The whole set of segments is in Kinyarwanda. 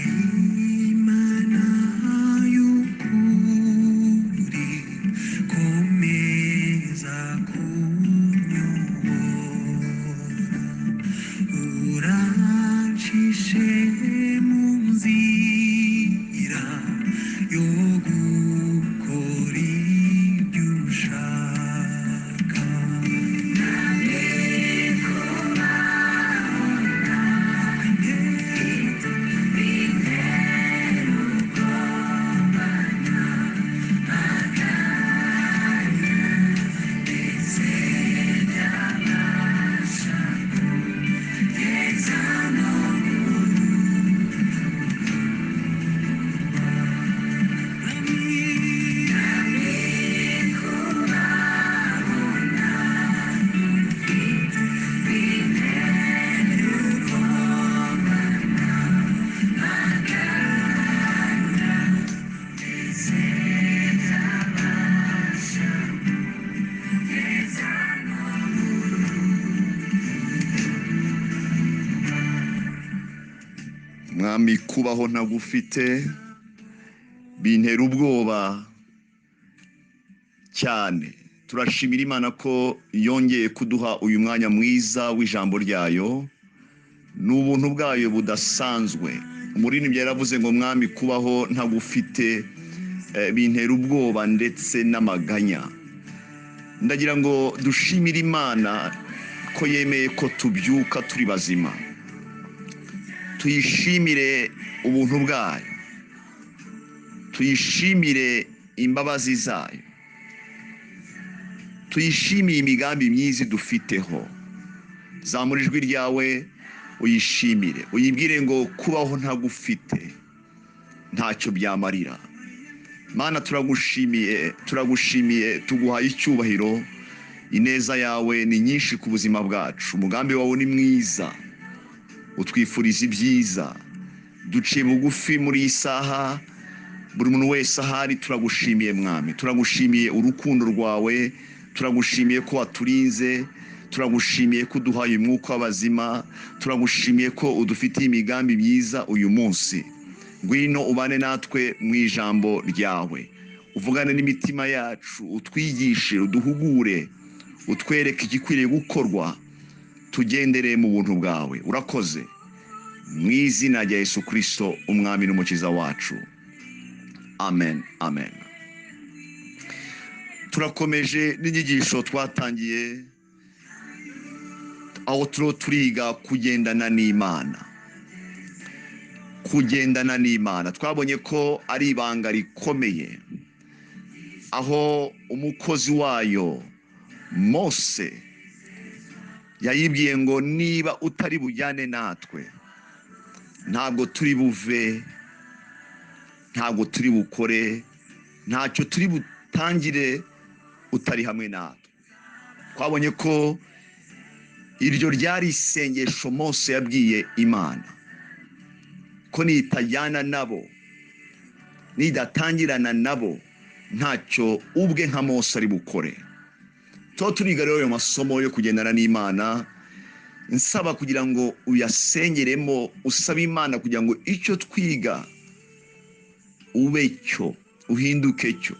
Imana y'ukuri, komeza kunyobora, urancishe mu nzira yo gukora ibyo ushaka. Mwami, kubaho ntagufite bintera ubwoba cyane. Turashimira Imana ko yongeye kuduha uyu mwanya mwiza w'ijambo ryayo. Ni ubuntu bwayo budasanzwe. Umuririmbyi yaravuze ngo: "Mwami, kubaho ntagufite bintera ubwoba ndetse n'amaganya." Ndagira ngo dushimire Imana ko yemeye ko tubyuka turi bazima. Tuyishimire ubuntu bwayo, tuyishimire imbabazi zayo, tuyishimire imigambi myiza idufiteho. Zamura ijwi ryawe uyishimire, uyibwire ngo kubaho ntagufite ntacyo byamarira. Mana, turagushimiye, turagushimiye, tuguhaye icyubahiro. Ineza yawe ni nyinshi ku buzima bwacu. Umugambi wawe ni mwiza, utwifuriza ibyiza. Duciye bugufi muri iyi saha, buri muntu wese ahari. Turagushimiye Mwami, turagushimiye urukundo rwawe, turagushimiye ko waturinze, turagushimiye ko uduhaye umwuka w'abazima, turagushimiye ko udufitiye imigambi myiza uyu munsi. Ngwino ubane natwe mu ijambo ryawe, uvugane n'imitima yacu, utwigishe, uduhugure, utwereke igikwiriye gukorwa, tugendere mu buntu bwawe. Urakoze mu izina rya Yesu Kirisito, Umwami n'Umukiza wacu. Amen, amen. Turakomeje n'inyigisho twatangiye, aho turiho turiga kugendana n'Imana. Kugendana n'Imana twabonye ko ari ibanga rikomeye, aho umukozi wayo Mose yayibwiye ngo: "Niba utari bujyane natwe, ntabwo turi buve, ntabwo turi bukore, ntacyo turi butangire utari hamwe natwe." Twabonye ko iryo ryari isengesho Mose yabwiye Imana, ko nitajyana nabo, nidatangirana nabo, ntacyo ubwe nka Mose ari bukore. Tuba turiga rero ayo masomo yo kugendana n'Imana. Nsaba kugira ngo uyasengeremo, usabe Imana kugira ngo icyo twiga ube cyo, uhinduke cyo.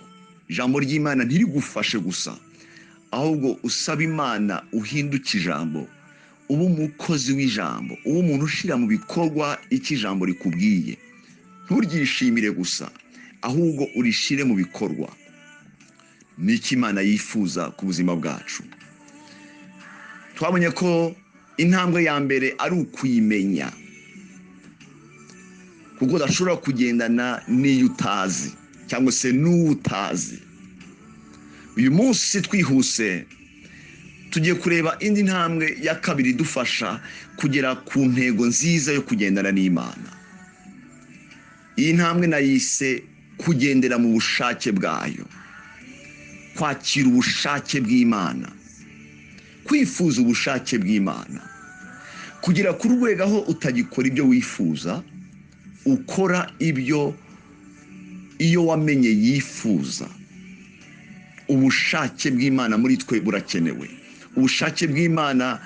Ijambo ry'Imana ntirigufashe gusa, ahubwo usaba Imana uhinduke ijambo, ube umukozi w'ijambo, ube umuntu ushyira mu bikorwa icyo ijambo rikubwiye. Nturyishimire gusa, ahubwo urishyire mu bikorwa. N'icyo Imana yifuza ku buzima bwacu. Twabonye ko intambwe ya mbere ari ukuyimenya, kuko udashobora kugendana n'iyo utazi cyangwa se n'uwo utazi. Uyu munsi twihuse tugiye kureba indi ntambwe ya kabiri idufasha kugera ku ntego nziza yo kugendana n'Imana. Iyi ntambwe nayise kugendera mu bushake bwayo, kwakira ubushake bw'Imana, kwifuza ubushake bw'Imana, kugera ku rwego aho utagikora ibyo wifuza, ukora ibyo iyo wamenye yifuza. Ubushake bw'Imana muri twe burakenewe. Ubushake bw'Imana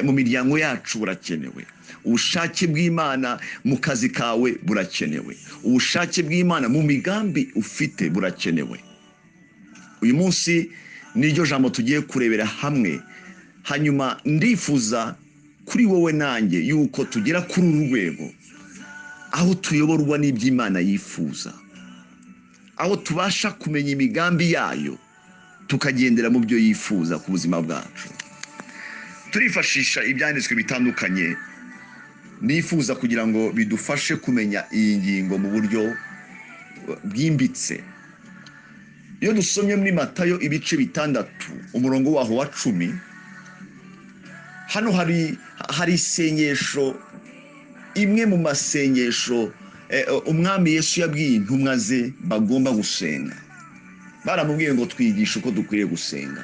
mu miryango yacu burakenewe. Ubushake bw'Imana mu kazi kawe burakenewe. Ubushake bw'Imana mu migambi ufite burakenewe. Uyu munsi niryo jambo tugiye kurebera hamwe. Hanyuma ndifuza kuri wowe nanjye yuko tugera kuri uru rwego aho tuyoborwa n'iby'Imana yifuza, aho tubasha kumenya imigambi yayo tukagendera mu byo yifuza ku buzima bwacu. Turifashisha ibyanditswe bitandukanye nifuza kugira ngo bidufashe kumenya iyi ngingo mu buryo bwimbitse. Iyo dusomye muri Matayo ibice 6 umurongo waho wa 10, hano hari isengesho, imwe mu masengesho Umwami Yesu yabwiye intumwa ze bagomba gusenga. Baramubwiye ngo twigishe uko dukwiriye gusenga.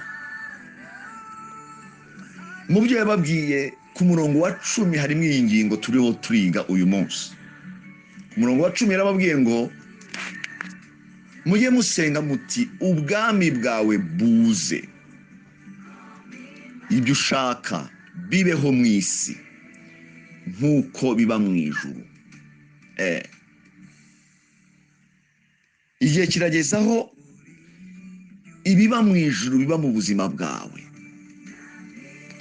Mu byo yababwiye ku murongo wa 10 harimo iyi ngingo turiho turiga uyu munsi. Ku murongo wa 10 yarababwiye ngo mujye musenga muti ubwami bwawe buze, ibyo ushaka bibeho mu isi nk'uko biba mu ijuru. Igihe kirageze aho ibiba mu ijuru biba mu buzima bwawe.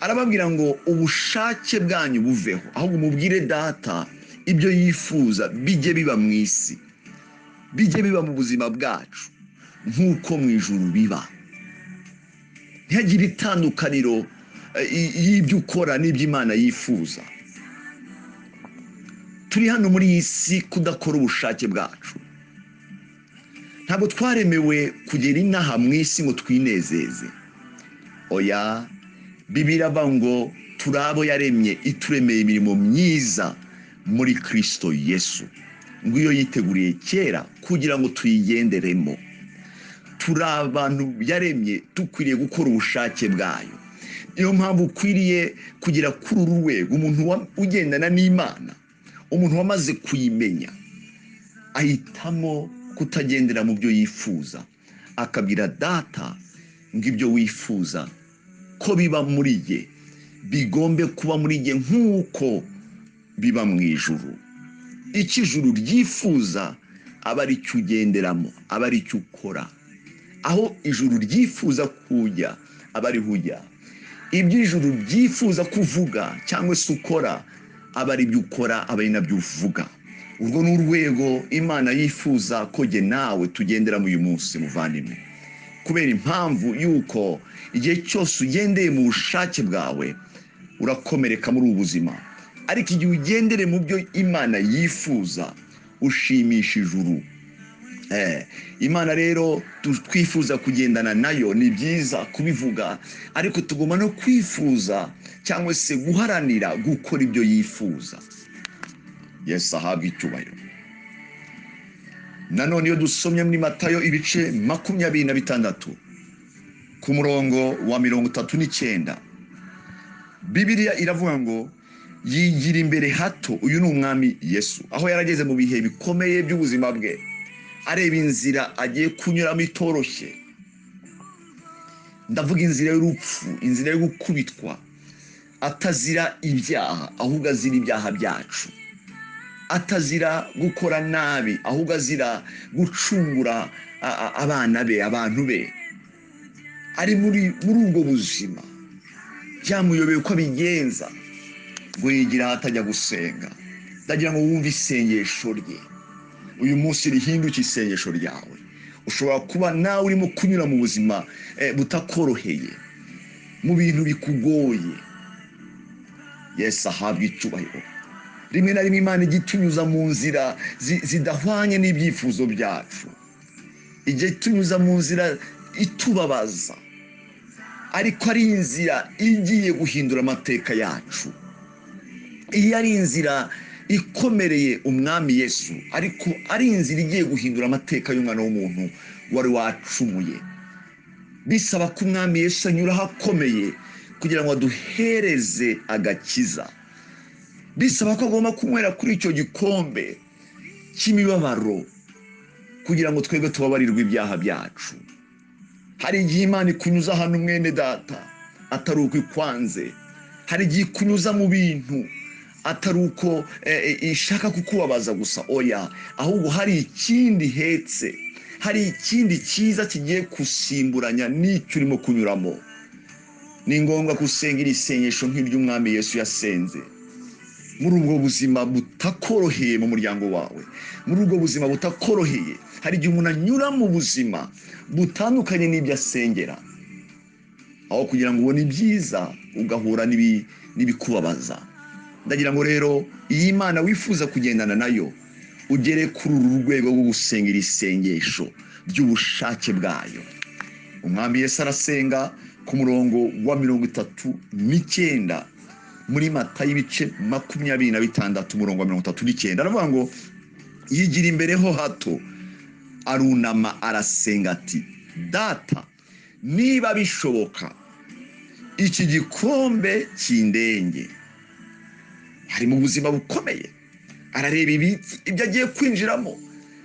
Arababwira ngo ubushake bwanyu buveho, ahubwo mubwire Data ibyo yifuza bijye biba mu isi, bijye biba mu buzima bwacu nk'uko mu ijuru biba. Ntihagire itandukaniro y'ibyo ukora n'ibyo Imana yifuza. Turi hano muri iyi si kudakora ubushake bwacu. Ntabwo twaremewe kugera inaha mu isi ngo twinezeze. Oya, Bibiliya iravuga ngo turi abo yaremye, ituremeye imirimo myiza muri Kristo Yesu, ngo iyo yiteguriye kera kugira ngo tuyigenderemo. Turi abantu yaremye, dukwiriye gukora ubushake bwayo. Niyo mpamvu ukwiriye kugera kuri uru rwego. Umuntu ugendana n'Imana, umuntu wamaze kuyimenya, ahitamo kutagendera mu byo yifuza, akabwira Data ngo ibyo wifuza ko biba muri jye bigombe kuba muri jye nk'uko biba mu ijuru. Icyo ijuru ryifuza aba ari cyo ugenderamo, aba ari cyo ukora. Aho ijuru ryifuza kujya aba ariho ujya. Ibyo ijuru ryifuza kuvuga cyangwa se ukora aba ari byo ukora, aba ari nabyo uvuga. Urwo ni urwego Imana yifuza ko jye nawe tugenderamo uyu munsi, muvandimwe. Kubera impamvu yuko igihe cyose ugendeye mu bushake bwawe urakomereka muri ubu buzima, ariko igihe ugendere mu byo Imana yifuza ushimisha ijuru. Imana rero twifuza kugendana nayo, ni byiza kubivuga, ariko tugomba no kwifuza cyangwa se guharanira gukora ibyo yifuza. Yesu ahabwe icyubahiro. Nanone iyo dusomye muri Matayo ibice 26 ku murongo wa 39, Bibiliya iravuga ngo yigira imbere hato. Uyu ni Umwami Yesu, aho yarageze mu bihe bikomeye by'ubuzima bwe, areba inzira agiye kunyuramo itoroshye. Ndavuga inzira y'urupfu, inzira yo gukubitwa, atazira ibyaha ahubwo azira ibyaha byacu, atazira gukora nabi ahubwo azira gucungura abana be, abantu be. Ari muri ubwo buzima byamuyobeye uko abigenza, ngo yigira ahatajya gusenga. Ndagira ngo wumve isengesho rye uyu munsi rihinduke isengesho ryawe. Ushobora kuba nawe urimo kunyura mu buzima butakoroheye, mu bintu bikugoye. Yesu ahabwe icyubahiro. Rimwe na rimwe Imana ijya itunyuza mu nzira zidahwanye n'ibyifuzo byacu, ijya itunyuza mu nzira itubabaza, ariko ari inzira igiye guhindura amateka yacu. Iyo ari inzira ikomereye Umwami Yesu, ariko ari inzira igiye guhindura amateka y'umwana w'umuntu wari wacumuye. Bisaba ko Umwami Yesu anyura ahakomeye kugira ngo aduhereze agakiza. Bisaba ko agomba kunywera kuri icyo gikombe cy'imibabaro kugira ngo twebwe tubabarirwe ibyaha byacu. Hari igihe Imana ikunyuza ahantu, mwene data, atari uko ikwanze. Hari igihe ikunyuza mu bintu atari uko ishaka kukubabaza gusa, oya, ahubwo hari ikindi ihetse, hari ikindi cyiza kigiye gusimburanya n'icyo urimo kunyuramo. Ni ngombwa gusenga iri sengesho nk'iry'Umwami Yesu yasenze muri ubwo buzima butakoroheye mu muryango wawe, muri ubwo buzima butakoroheye. Hari igihe umuntu anyura mu buzima butandukanye n'ibyo asengera, aho kugira ngo ubone ibyiza ugahura n'ibikubabaza. Ndagira ngo rero iyi Mana wifuza kugendana nayo ugere kuri uru rwego rwo gusenga iri sengesho ry'ubushake bwayo. Umwami Yesu arasenga ku murongo wa 39 muri Matayo ibice 26, umurongo wa 39, aravuga ngo yigira imbere ho hato, arunama, arasenga ati: "Data, niba bishoboka, iki gikombe kindenge." Hari mu buzima bukomeye, arareba ibyo agiye kwinjiramo,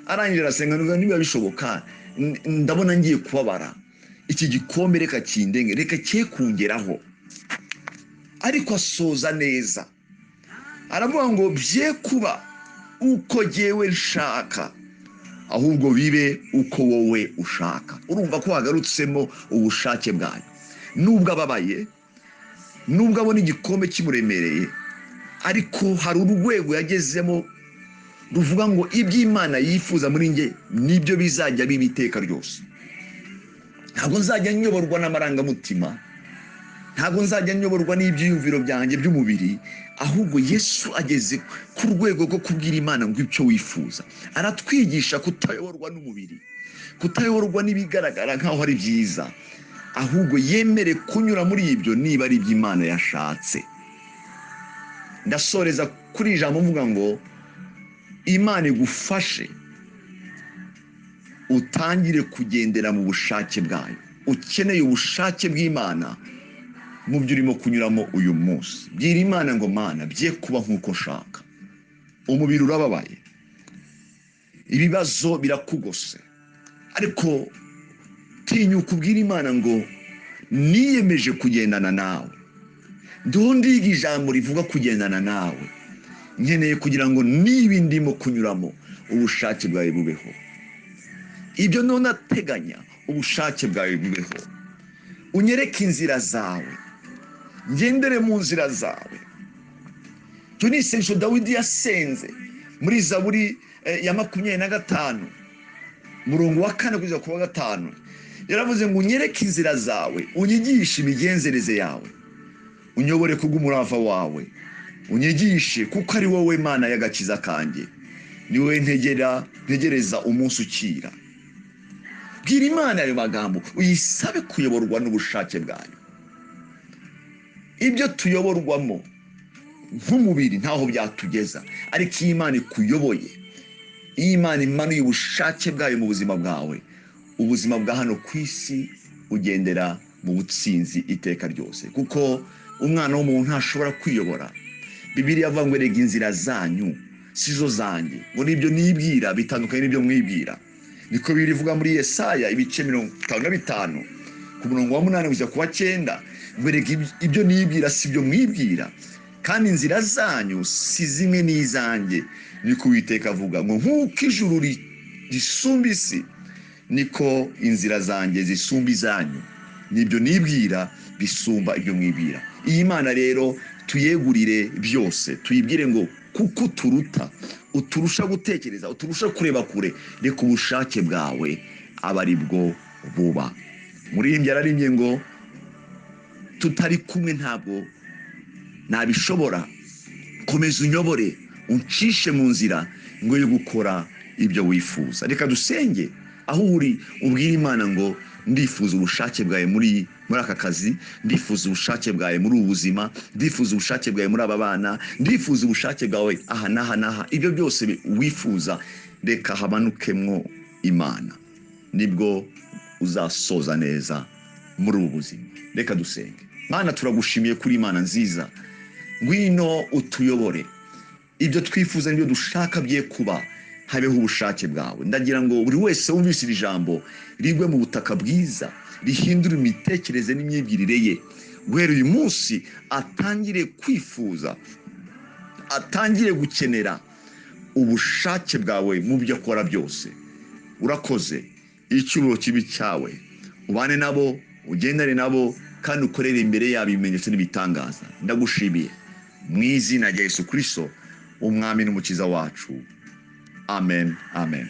arangije arasenga: "Niba bishoboka, ndabona ngiye kubabara, iki gikombe reka kindenge, reka cye kungeraho." Ariko asoza neza, aravuga ngo: "Bye kuba uko jyewe nshaka, ahubwo bibe uko wowe ushaka." Urumva ko hagarutsemo ubushake bwayo. Nubwo ababaye, nubwo abona igikombe kimuremereye, ariko hari urwego yagezemo ruvuga ngo iby'Imana yifuza muri njye nibyo bizajya biba iteka ryose. Ntabwo nzajya nyoborwa n'amarangamutima, ntabwo nzajya nyoborwa n'ibyiyumviro byanjye by'umubiri. Ahubwo Yesu ageze ku rwego rwo kubwira Imana ngo icyo wifuza. Aratwigisha kutayoborwa n'umubiri, kutayoborwa n'ibigaragara nk'aho ari byiza, ahubwo yemere kunyura muri ibyo niba ari iby'Imana yashatse. Ndasoreza kuri iri jambo mvuga ngo Imana igufashe utangire kugendera mu bushake bwayo. Ukeneye ubushake bw'Imana mu byo urimo kunyuramo uyu munsi. Bwira Imana ngo: "Mana, bye kuba nk'uko nshaka." Umubiri urababaye, ibibazo birakugose, ariko tinyuka ubwira Imana ngo: "Niyemeje kugendana nawe, ndiho ndiga ijambo rivuga kugendana nawe, nkeneye kugira ngo niba ndimo kunyuramo ubushake bwawe bubeho, ibyo none ateganya ubushake bwawe bubeho, unyereke inzira zawe, ngendere mu nzira zawe." Icyo ni isengesho Dawidi yasenze muri Zaburi ya 25, murongo wa 4 kugeza ku wa 5. Yaravuze ngo: "Unyereke inzira zawe, unyigishe imigenzereze yawe, unyobore kubw'umurava wawe, unyigishe, kuko ari wowe Mana y'agakiza kanjye, ni wowe ntegereza umunsi ukira." Bwira Imana ayo magambo, uyisabe kuyoborwa n'ubushake bwayo. Ibyo tuyoborwamo nk'umubiri ntaho byatugeza, ariko iyo Imana ikuyoboye, iyo Imana imanuye ubushake bwayo mu buzima bwawe, ubuzima bwa hano ku isi ugendera mu butsinzi iteka ryose, kuko umwana w'umuntu ntashobora kwiyobora. Bibiliya avuga ngo: "Erega inzira zanyu si zo zanjye," ngo n'ibyo nibwira bitandukanye n'ibyo mwibwira. Niko Bibiliya ivuga muri Yesaya ibice 55, ku murongo wa 8 kugeza ku wa 9, ngo: "Erega ibyo nibwira si byo mwibwira, kandi inzira zanyu si zimwe n'izanjye, niko Uwiteka avuga." Ngo: "Nk'uko ijuru risumba isi, niko inzira zanjye zisumba izanyu, n'ibyo nibwira bisumba ibyo mwibwira." Iyi Mana rero tuyegurire byose, tuyibwire ngo: "Kuko uturuta, uturusha gutekereza, uturusha kureba kure, reka ubushake bwawe aba ari bwo buba." Muririmbyi yararimbye ngo: "Tutari kumwe ntabwo nabishobora, komeza unyobore, uncishe mu nzira ngo yo gukora ibyo wifuza." Reka dusenge. Aho uri ubwire Imana ngo: "Ndifuza ubushake bwawe muri aka kazi, ndifuza ubushake bwawe muri ubu buzima, ndifuza ubushake bwawe muri aba bana, ndifuza ubushake bwawe aha n'aha n'aha." Ibyo byose wifuza, reka hamanukemwo Imana, nibwo uzasoza neza muri ubu buzima. Reka dusenge. Mana, turagushimiye kuri Imana nziza. Ngwino utuyobore, ibyo twifuza n'ibyo dushaka bye kuba, habeho ubushake bwawe. Ndagira ngo buri wese wumvise iri jambo rigwe mu butaka bwiza, rihindure imitekerereze n'imyibwirire ye. Guhera uyu munsi atangire kwifuza, atangire gukenera ubushake bwawe mu byo akora byose. Urakoze, icyubahiro kibi cyawe, ubane nabo, ugendane nabo, kandi ukorere imbere yabo ibimenyetso n'ibitangaza. Ndagushimiye mu izina rya Yesu Kirisito, umwami n'umukiza wacu. Amen, amen.